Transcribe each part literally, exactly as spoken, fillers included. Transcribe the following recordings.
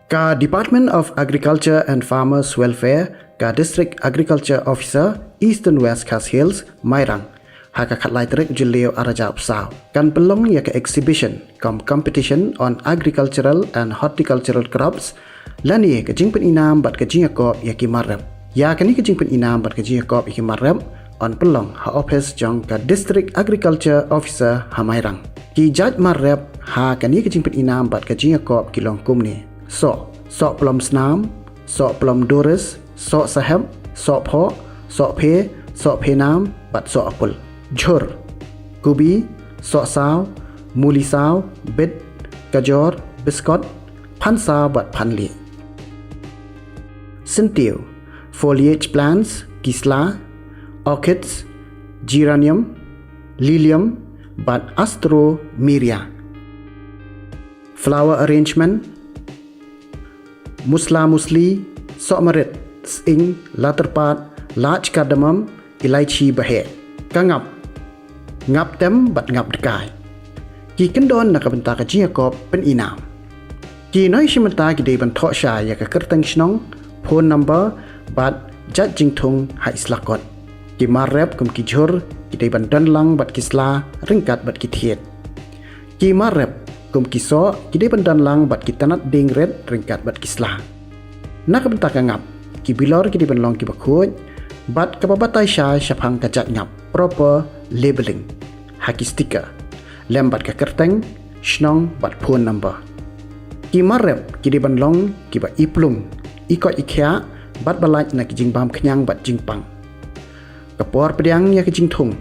Ka Department of Agriculture and Farmers Welfare, ka District Agriculture Officer, Eastern West Khasi Hills, Mairang, ha ka khatlai tarik u Jylliew ar hajar arphew saw, kan pynlong ïa ka exhibition cum competition on agricultural and horticultural crops, lane ka jingpyninam bad ka jingïakop ïa ki mar rep. Ïa kane ka jingpyninam bad ka jingïakop ïa ki mar rep yn pynlong ha ophis jong ka District Agriculture Officer ha Mairang. Ki jait mar rep ha kane ka jingpyninam bad ka jingïakop ki long kumne: soh, soh plum snam, soh plum doris, soh sahep, soh phoh, soh phe, soh phe nam bad soh apple. Jhur, kubi, soh saw, muli saw, bit, kajor, biskot, phan saw bad phan lieh. Syntiew, foliage plants, ki sla, orchids, geranium, lilium bad asteromeria. Flower arrangement: musla musli, soh marit, sying, laterpad, lach cardamom, ilaichi baheh. Ka ngap: ngap tem bad ngap dkai. Ki kyndon na ka bynta ka jingïakop pyninam. Ki nongïashim bynta ki dei ban thoh shai ïa ka kyrteng shnong, phone number bad jait jingthung ha i slakot. Ki mar rep kum ki jhur ki dei ban don lang bad ki sla ryngkat bad ki thied. Ki mar rep kum ki soh ki dei ban don lang bad ki tnat dieng rit ryngkat bad ki sla. Na ka bynta ka ngap, ki bilor ki dei ban long kiba khuid bad kaba batai shai shaphang ka jait ngap, proper labelling, ha ki sticker, lem bad ka kyrteng shnong bad phone number. Ki mar rep ki dei ban long kiba i plung, i koit i khiah bad ba lait na ki jingbam khñiang bad jingpang. Ka por pdiang ïa ka jingthung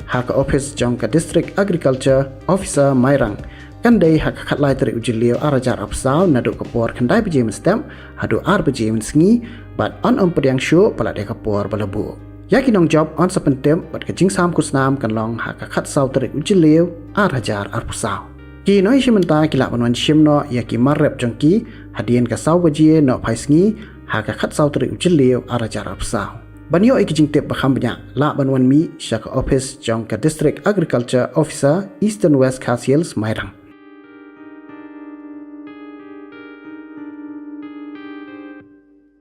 ha ka ophis jong ka District Agriculture Officer Mairang kan dei ha ka khatlai tarik u Jylliew ar hajar arphew saw naduh ka por khyndai baje mynstep haduh ar baje mynsngi, bad yn ym pdiang shuh palat ïa ka por ba la buh. Ïa ki nongjop yn sa pyntip bad ka jingsam khusnam kan long ha ka khatsaw tarik u Jylliew ar hajar arphew saw. Ki nongïashim bynta ki lah ban wan shim noh ïa ki mar rep jong ki hadien ka saw baje nohphai sngi ha ka khatsaw tarik u Jylliew ar hajar arphew saw. Ban ïoh ïa ki jingtip ba kham bniah, lah ban wan mih sha ka ophis jong ka District Agriculture Officer, Eastern West Khasi Hills, Mairang.